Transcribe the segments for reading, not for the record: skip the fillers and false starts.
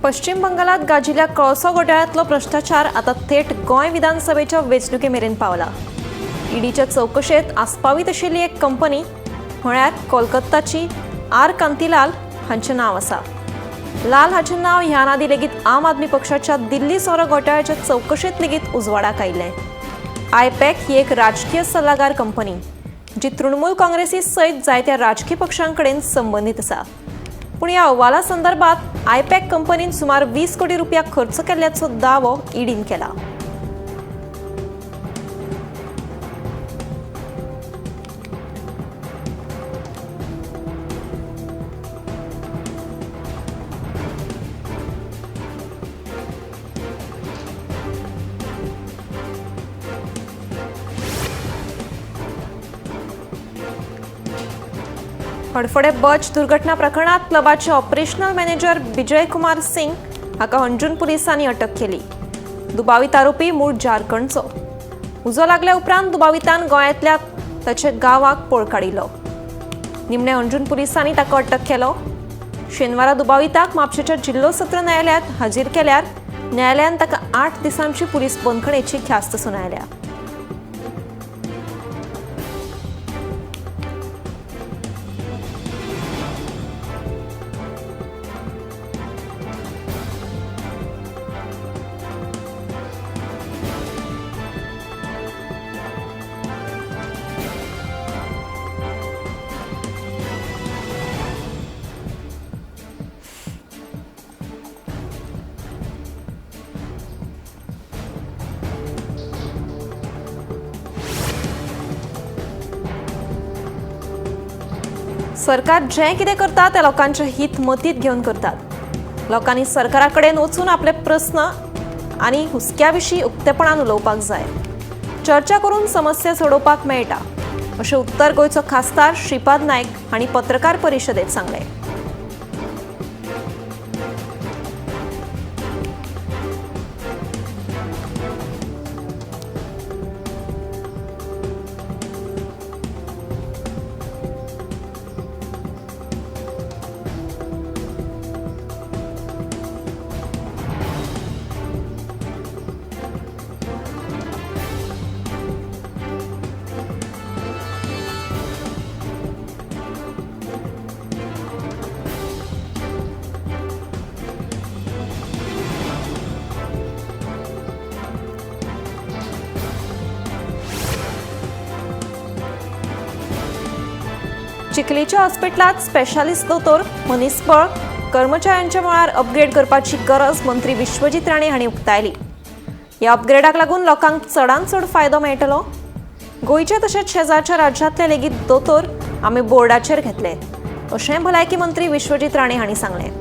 पश्चिम बंगालात गाजिल्ल्या कळसो घोटाळ्यांतलो भ्रश्टाचार आतां थेट गोंय विधानसभेच्या वेंचणुके मेरेन पावला. ईडीच्या चवकशेंत आस्पावीत आशिल्ली एक कंपनी म्हळ्यार कोलकाताची आर कांतीलाल हांचें नांव आसा. लाल हाचें नांव ह्यान आदीं लेगीत आम आदमी पक्षाच्या दिल्ली सोरो घोटाळ्याच्या चवकशेंत लेगीत उजवाडाक आयिल्लें. आयपॅक ही एक राजकीय सल्लागार कंपनी जी तृणमूल काँग्रेसी सयत जायत्या राजकीय पक्षां कडेन संबंदीत आसा. पूण ह्या अहवाला संदर्भात आयपॅक कंपनीन सुमार 20 कोटी रुपया खर्च केल्ल्याचो दावो ईडीन केला. हडफडे बच दुर्घटना प्रकरणात क्लबाचे ऑपरेशनल मॅनेजर विजय कुमार सिंग हाका हणजूण पुलिसांनी अटक केली. दुबावीत आरोपी मूळ झारखंडचो. उजो लागल्या उपरांत दुबावितान गोंयांतल्या ताच्या गांवाक पळ काडिल्लो. निमणे हणजूण पुलिसांनी ताका अटक केलो. शेनवारा दुबाविताक म्हापशेच्या जिल्लो सत्र न्यायालयांत हाजीर केल्यार न्यायालयान ताका 8 दिसांची पुलीस बंदखणेची ख्यास्त सुनायल्या. सरकार जें कितें करता तें लोकांचें हित मतींत घेवन करतात. लोकांनी सरकारा कडेन वचून आपले प्रस्न आनी हुस्क्या विशीं उक्तेपणान उलोवपाक जाय. चर्चा करून समस्या सोडोवपाक मेळटा अशें उत्तर गोंयचो खासदार श्रीपाद नायक हांणी पत्रकार परिशदेंत सांगलें. चिखलीच्या हॉस्पिटलात स्पेशालिस्ट दोतोर, मनीसबळ, कर्मचाऱ्यांच्या मळार अपग्रेड करपाची गरज मंत्री विश्वजीत राणे हांणी उक्तायली. ह्या अपग्रेडाक लागून लोकांक चडांत चड फायदो मेळटलो. गोंयचे तशेंच शेजारच्या राज्यांतले लेगीत दोतोर आमी बोर्डाचेर घेतले अशें भलायकी मंत्री विश्वजीत राणे हांणी सांगलें.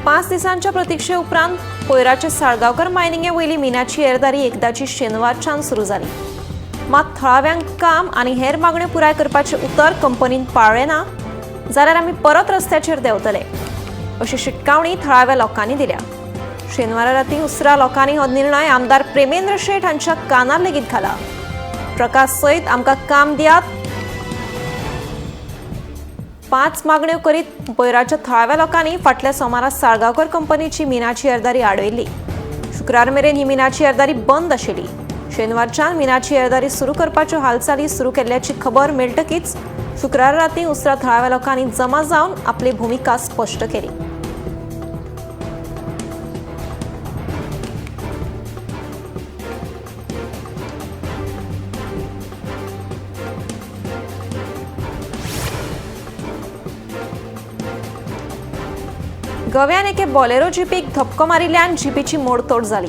पांच दिसांच्या प्रतिक्षे उपरांत पयराचे साळगांवकर मायनिंगे वयली मिनाची येरादारी एकदाची शेनवारच्यान सुरू जाली. मात थळाव्यांक काम आनी हेर मागण्यो पुराय करपाचें उतर कंपनीन पाळ्ळें ना जाल्यार आमी परत रस्त्याचेर देंवतले अशी शिटकावणी थळाव्या लोकांनी दिल्या. शेनवारा राती उसरा लोकांनी हो निर्णय आमदार प्रेमेंद्र शेट हांच्या कानार लेगीत घाला. ट्रका सयत आमकां काम दियात, 5 मागण्यो करीत पयराच्या थळाव्या लोकांनी फाटल्या सोमारा साळगांवकर कंपनीची मिनाची येरादारी आडयल्ली. शुक्रार मेरेन ही मिनाची येरादारी बंद आशिल्ली. शेनवारच्यान मिनाची येरादारी सुरू करपाच्यो हालचाली सुरू केल्ल्याची खबर मेळटकीच शुक्रार राती उसरा थळाव्या लोकांनी जमा जावन आपली भुमिका स्पश्ट केली. गव्यान एके बॉलेरो जीपीक धपको मारिल्ल्यान जीपीची मोडतोड जाली.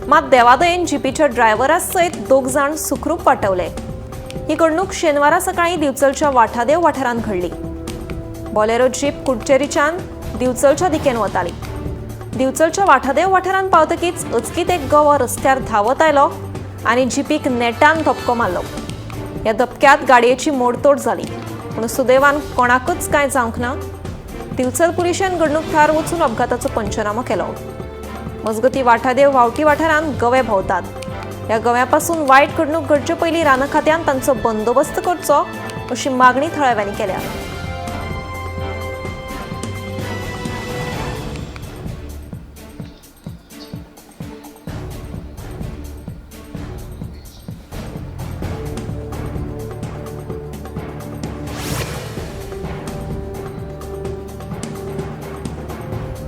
मात देवादयेन जिपीच्या ड्रायव्हरा सयत 2 जाण सुखरूप वाटवले. ही घडणूक शेनवारा सकाळी दिवचलच्या वाठादेव वाठारांत घडली. बॉलेरो जीप कुडचेरीच्यान दिवचलच्या दिकेन वताली. दिवचलच्या वाठादेव वाठारांत पावतकीच अचकीत एक गवो रस्त्यार धांवत आयलो आनी जिपीक नेटान धपको मारलो. ह्या धपक्यात गाडयेची मोडतोड जाली, पूण सुदैवान कोणाकूच कांय जावंक ना. दिवचल पुलिशेन घडणूक थळार वचून अपघाताचो पंचनामो केलो. मजगती वाठादेव वावटी वाठारांत गवे भोंवतात. ह्या गव्यापासून वायट घडणूक घडचे पयलीं रान खात्यान तांचो बंदोबस्त करचो अशी मागणी थळाव्यांनी केल्या.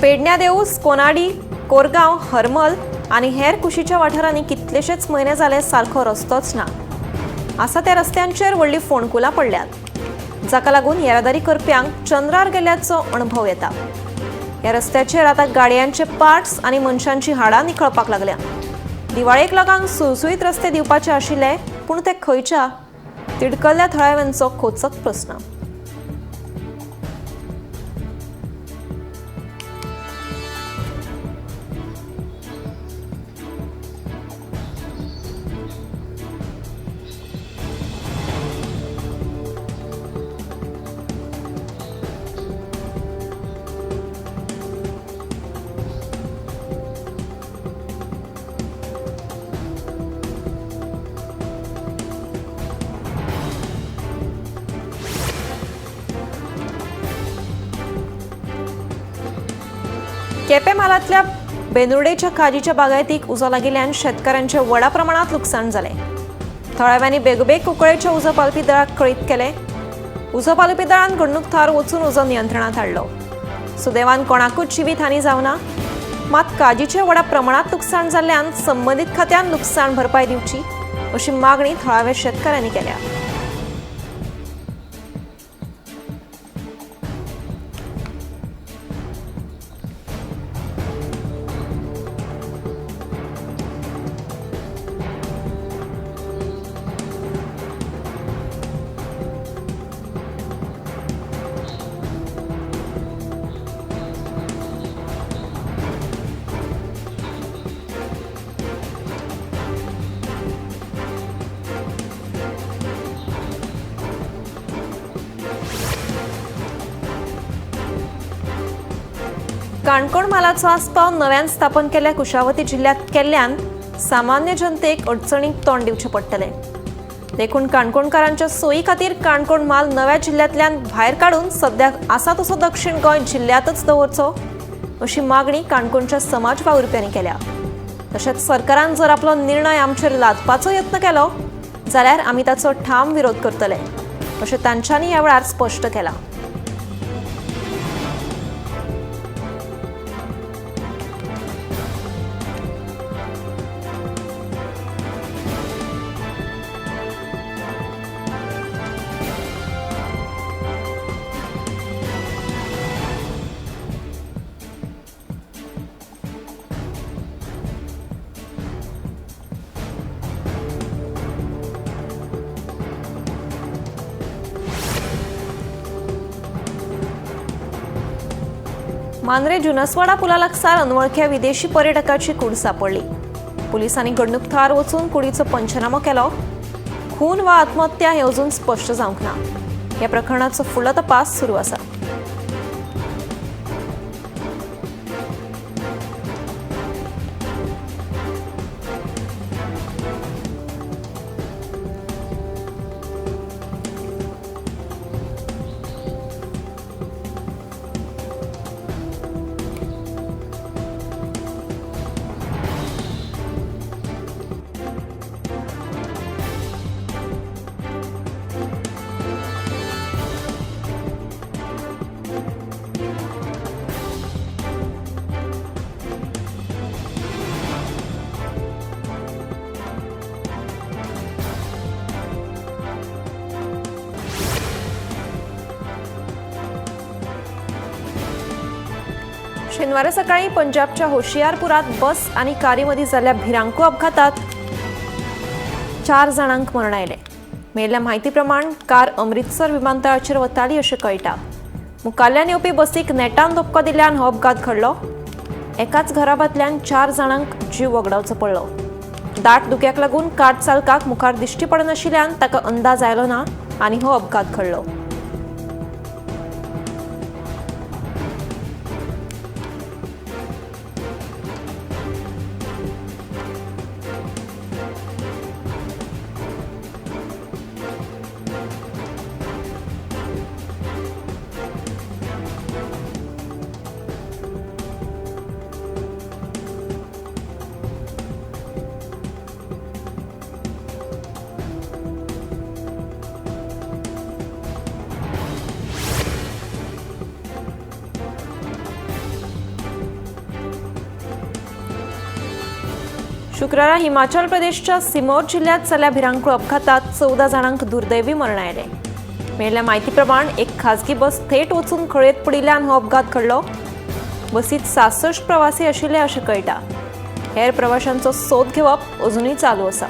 पेडण्या देऊस, कोनाडी, कोरगांव, हरमल आनी हेर कुशीच्या वाठारांनी कितलेशेच म्हयने जाले सारको रस्तोच ना. आसा त्या रस्त्यांचेर व्हडलीं फोंडकुलां पडल्यात, जाका लागून येरादारी करप्यांक चंद्रार गेल्ल्याचो अणभव येता. ह्या रस्त्याचेर आतां गाडयांचे पार्ट्स आनी मनशांची हाडां निखळपाक लागल्या. दिवाळेक लोकांक सुळसुळीत रस्ते दिवपाचे आशिल्ले, पूण ते खंयच्या तिडकल्ल्या थळाव्यांचो खोचक प्रस्न. केपें म्हालांतल्या बेंदुर्डेच्या काजीच्या बागायतीक उजो लागिल्ल्यान शेतकारांचें व्हडा प्रमाणांत लुकसाण जालें. थळाव्यांनी बेगोबेग कुंकळेच्या उजो पालोवपी दळाक कळीत केलें. उजो पालोवपी दळान घडणूक थळार वचून उजो नियंत्रणांत हाडलो. सुदैवान कोणाकूच जिवीत हानी जावना, मात काजीचें व्हडा प्रमाणांत लुकसाण जाल्ल्यान संबंदीत खात्यान लुकसाण भरपाय दिवची अशी मागणी थळाव्या शेतकारांनी केल्या. काणकोण म्हालाचो आस्पाव नव्यान स्थापन केल्ल्या कुशावती जिल्ल्यांत केल्ल्यान सामान्य जनतेक अडचणीक तोंड दिवचें पडटलें. देखून काणकोणकारांच्या सोयी खातीर काणकोण म्हाल नव्या जिल्ल्यांतल्यान भायर काडून सद्याक आसा तसो दक्षिण गोंय जिल्ल्यांतच दवरचो अशी मागणी काणकोणच्या समाज वावुरप्यांनी केल्या. तशेंच सरकारान जर आपलो निर्णय आमचेर लादपाचो यत्न केलो जाल्यार आमी ताचो ठाम विरोध करतले अशें तांच्यांनी ह्या वेळार स्पश्ट केलां. मांद्रे जुनसवाडा पुला लागसार अनवळख्या विदेशी पर्यटकाची कूड सापडली. पुलिसांनी घडणूक थळार वचून कुडीचो पंचनामो केलो. खून वा आत्महत्या हे अजून स्पश्ट जावंक ना. ह्या प्रकरणाचो फुडलो तपास सुरू आसा. शेनवारा सकाळी पंजाबच्या होशियारपुरात बस आनी कारी मदीं जाल्ल्या भिरांकूळ अपघातात 4 जाणांक मरण आयलें. मेळिल्ल्या म्हायती प्रमाण कार अमृतसर विमानतळाचेर वताली अशें कळटा. मुखाल्ल्यान येवपी बसीक नेटान धपको दिल्ल्यान हो अपघात घडलो. एकाच घराब्यांतल्यान 4 जाणांक जीव वगडावचो पडलो. दाट धुक्याक लागून कार चालकाक मुखार दिश्टी पडनाशिल्ल्यान ताका अंदाज आयलो ना आनी हो अपघात घडलो. शुक्रारा हिमाचल प्रदेशच्या सिमोर जिल्ह्यात जाल्ल्या भिरांकूळ अपघातात 14 जाणांक दुर्दैवी मरण आयलें. मेळिल्ल्या म्हायती प्रमाण एक खाजगी बस थेट वचून खळयेंत पडिल्ल्यान हो अपघात घडलो. बसीत 66 प्रवासी आशिल्ले अशें कळटा. हेर प्रवाशांचो सोद घेवप अजुनूय चालू आसा.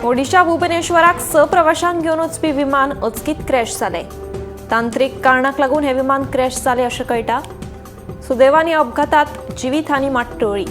ओडिशा भुवनेश्वराक 6 प्रवाशांक घेवन वचपी विमान अचकीत क्रॅश जालें. तांत्रिक कारणाक लागून हें विमान क्रॅश जालें अशें कळटा. सुदैवान ह्या अपघातात जिवीत हानी मात टळ्ळी.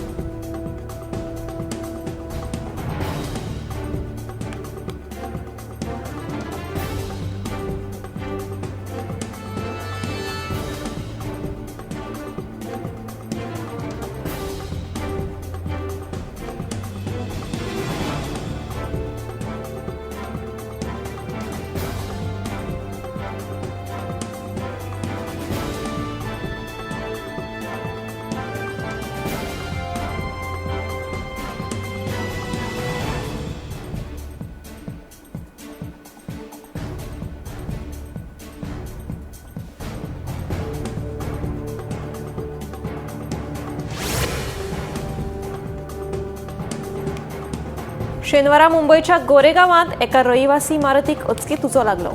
शेनवारा मुंबयच्या गोरेगांवांत एका रहिवासी इमारतीक अचकीत उजो लागलो.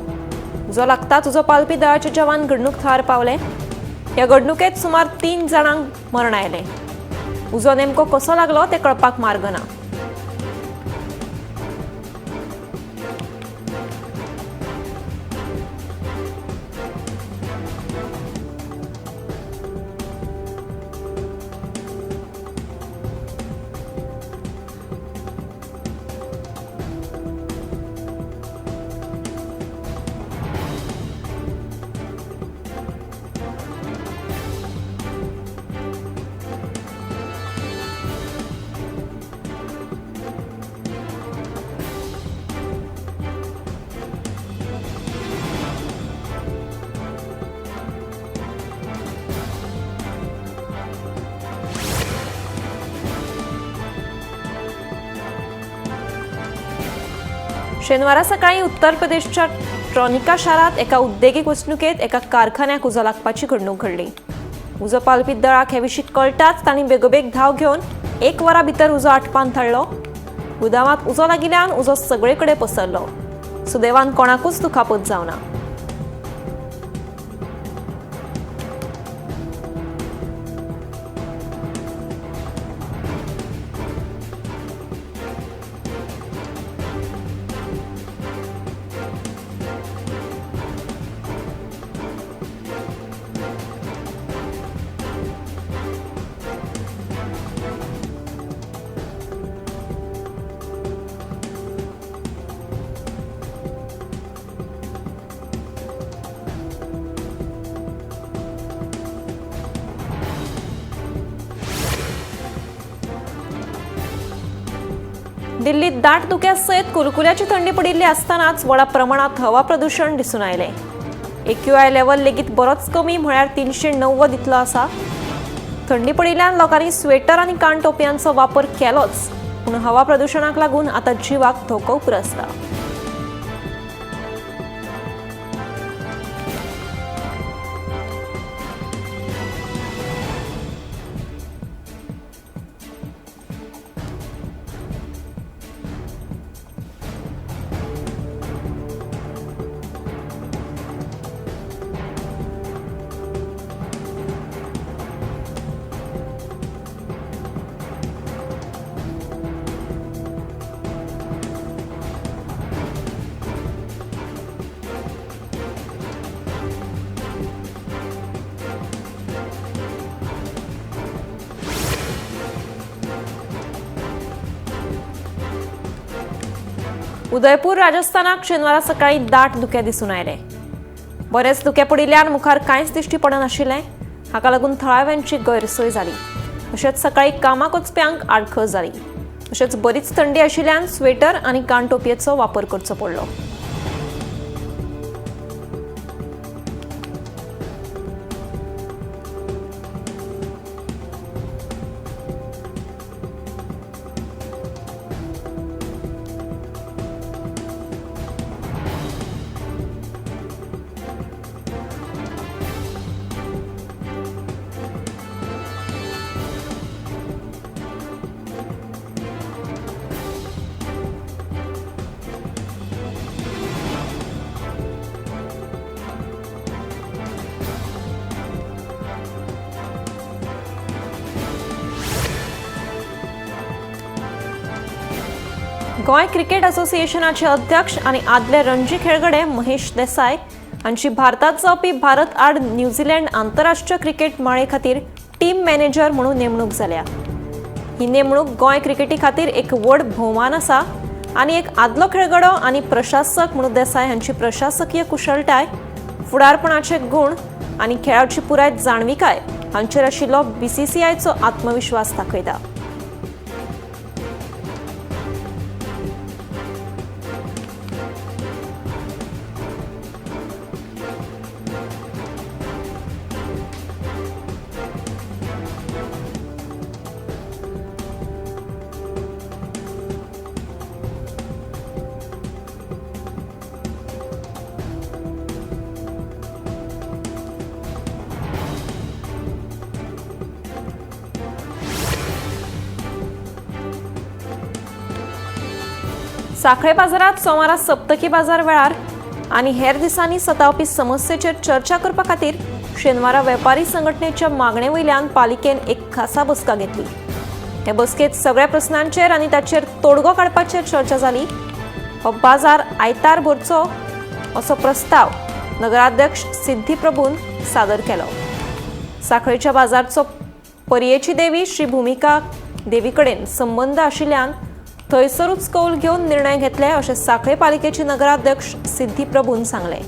उजो लागताच उजो पालपी दळाचे जवान घडणूक थळार पावले. ह्या घडणुकेत सुमार 3 जाणांक मरण आयलें. उजो नेमको कसो लागलो तें कळपाक मार्ग ना. शेनवारा सकाळी उत्तर प्रदेशच्या ट्रॉनिका शारात एका उद्देगीक वसणुकेत एका कारखान्याक उजो लागपाची घडणूक घडली. उजो पालपी दळाक हे विशीं कळटाच तांणी बेगोबेग धांव घेवन 1 वरा भितर उजो आटपान धाडलो. गुदावांत उजो लागिल्ल्यान उजो सगळे कडेन पसरलो. सुदैवान कोणाकूच दुखापत जावना. दिल्लीत दाट धुक्या सयत कुलकुल्याची थंडी पडिल्ली आसतनाच व्हडा प्रमाणात हवा प्रदूशण दिसून आयलें। AQI level लेगीत बरोच कमी म्हळ्यार 390 इतलो आसा। थंडी पडिल्ल्यान लोकांनी स्वेटर आनी कान टोपयांचो वापर केलोच, पूण हवा प्रदूशणाक लागून आतां जिवाक धोको उप्रासला। उदयपूर राजस्थानाक शेनवारा सकाळी दाट धुकें दिसून आयलें। बरेच धुकें पडिल्ल्यान मुखार कांयच दिश्टी पडनाशिल्लें। हाका लागून थळाव्यांची गैरसोय जाली। तशेंच सकाळी कामाक वचप्यांक आडखळ जाली। तशेंच बरीच थंडी आशिल्ल्यान स्वेटर आनी कानटोपयेचो वापर करचो पडलो। गोंय क्रिकेट असोसिएशनाचे अध्यक्ष आनी आदले रणजी खेळगडे महेश देसाय हांची भारतात जावपी भारत आड न्यूझीलंड आंतरराष्ट्रीय क्रिकेट माळे खातीर टीम मॅनेजर म्हणून नेमणूक जाल्या। ही नेमणूक गोंय क्रिकेटी खातीर एक व्हड भोवमान आसा आनी एक आदलो खेळगडो आनी प्रशासक म्हणून देसाय हांची प्रशासकीय कुशळटाय, फुडारपणाचे गुण आनी खेळाची पुराय जाणविकाय हांचेर आशिल्लो बीसीसीआयचो आत्मविश्वास दाखयता। साखळे बाजारात सोमारा सप्तकी बाजार वेळार आनी हेर दिसांनी सतावपी समस्येचेर चर्चा करपा खातीर शेनवारा वेपारी संघटनेच्या मागणे वयल्यान पालिकेन एक खासा बसका घेतली। हे बसकेत सगळ्या प्रस्नांचेर आनी ताचेर तोडगो काडपाचेर चर्चा जाली। हो बाजार आयतार भरचो असो प्रस्ताव नगराध्यक्ष सिद्धी प्रभून सादर केलो। साखळेच्या बाजारचो पर्येची देवी श्री भूमिका देवी कडेन संबंद आशिल्ल्यान थंयसरूच कौल घेवन निर्णय घेतले अशें साखळे पालिकेचे नगराध्यक्ष सिद्धी प्रभून सांगलें।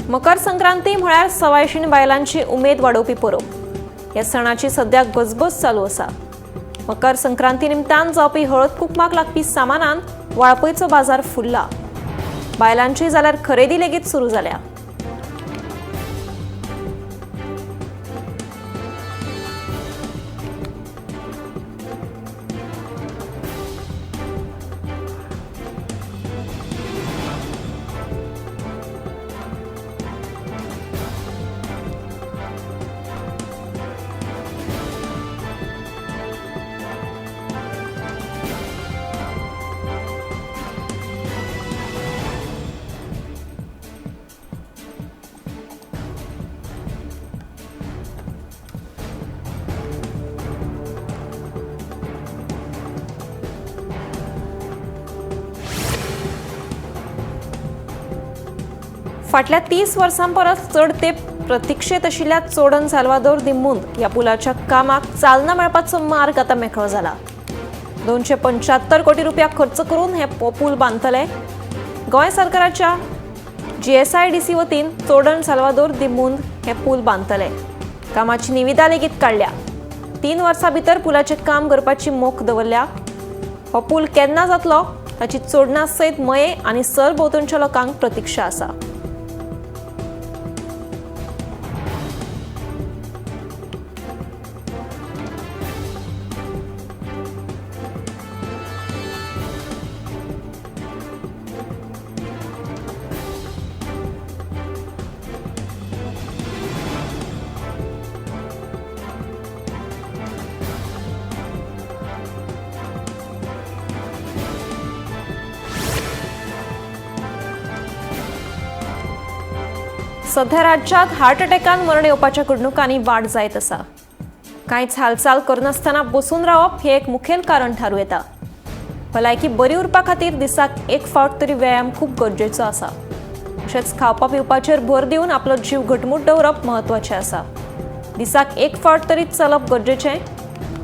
मकर संक्रांती म्हळ्यार सवायशीण बायलांची उमेद वाडोवपी परब। ह्या सणाची सद्या गजबज चालू आसा। मकर संक्रांती निमतान जावपी हळद कुकमाक लागपी सामानान वाळपयचो बाजार फुल्ला। बायलांची जाल्यार खरेदी लेगीत सुरू जाल्या। फाटल्या 30 वर्सां परस चड तेंप प्रतिक्षेत आशिल्ल्या चोडण साल्वादोर दी मुंद ह्या पुलाच्या कामाक चालना मेळपाचो मार्ग आतां मेकळो जाला. 275 कोटी रुपया खर्च करून हे पूल बांदतले. गोंय सरकाराच्या GSIDC वतीन चोडण साल्वादोर दी मुंद हे पूल बांदतले. कामाची निविदा लेगीत काडल्या. 3 वर्सां भितर पुलाचें काम करपाची मोख दवरल्या. हो पूल केन्ना जातलो ताची चोडणा सयत मये आनी सरभोंवतणच्या लोकांक प्रतिक्षा आसा. सध्या राज्यात हार्ट अटॅकान मरण येवपाच्या घडणुकांनी वाड जायत आसा. कांयच हालचाल करनासतना बसून रावप हें एक मुखेल कारण थारूं येता. भलायकी बरी उरपा खातीर दिसाक एक फावट तरी व्यायाम खूब गरजेचो आसा. तशेंच खावपा पिवपाचेर भर दिवन आपलो जीव घटमूट दवरप म्हत्वाचें आसा. दिसाक एक फावट तरी चलप गरजेचें.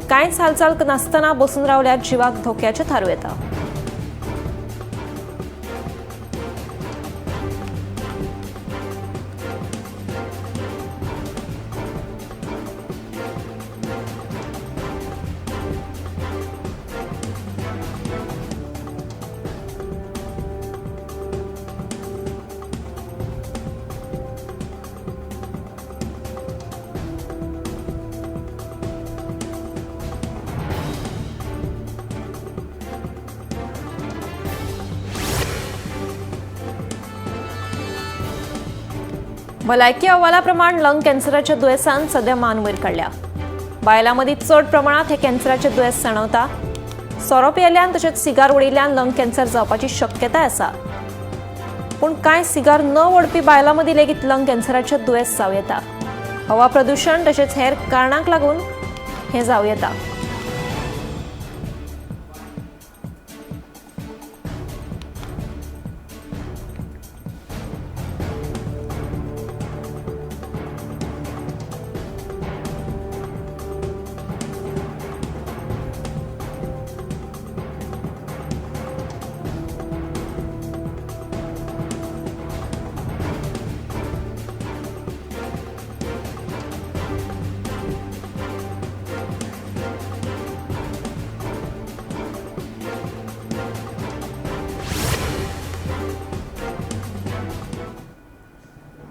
कांयच हालचाल नासतना बसून रावल्यार जिवाक धोक्याचें थारूं येता. भलायकी अहवाला प्रमाण लंग कॅन्सराच्या दुयेंसान सध्या मान वयर काडल्या. बायलां मदीं चड प्रमाणांत हे कॅन्सराचें दुयेंस जाणवता. सोरो पियेल्ल्यान तशेंच सिगार ओडिल्ल्यान लंग कॅन्सर जावपाची शक्यताय आसा. पूण कांय सिगार न ओडपी बायलां मदीं लेगीत लंग कॅन्सराचें दुयेंस जावं येता. हवा प्रदुशण तशेंच हेर कारणांक लागून हें जावं येता.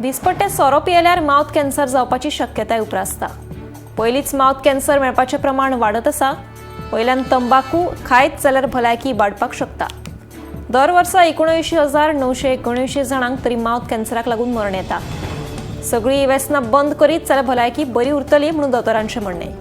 दिसपट्टे सोरो पियेल्यार मावथ कॅन्सर जावपाची शक्यताय उप्रासता. पयलींच मावथ कॅन्सर मेळपाचें प्रमाण वाडत आसा. वयल्यान तंबाकू खायत जाल्यार भलायकी इबाडपाक शकता. दर वर्सा 79,979 जाणांक तरी मावथ कॅन्सराक लागून मरण येता. सगळीं व्यसनां बंद करीत जाल्यार भलायकी बरी उरतली म्हणून दोतोरांचें म्हणणें.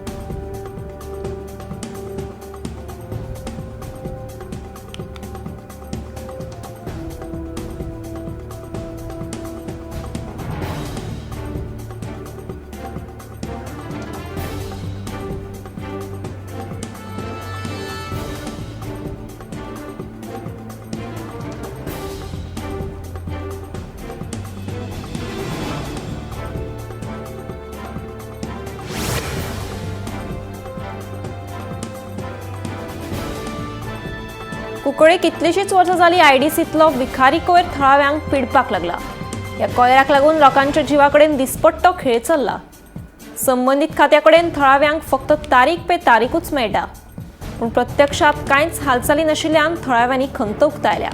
कुंकळ्ळे कितलीशीच वर्सां जाली आयडीसींतलो विखारी कोयर थळाव्यांक पिडपाक लागला. ह्या कोयराक लागून लोकांच्या जिवा कडेन दिसपट्टो खेळ चल्ला. संबंदीत खात्या कडेन थळाव्यांक फक्त तारीख पे तारीखूच मेळटा, पूण प्रत्यक्षात कांयच हालचाली नाशिल्ल्यान थळाव्यांनी खंत उक्तायल्या.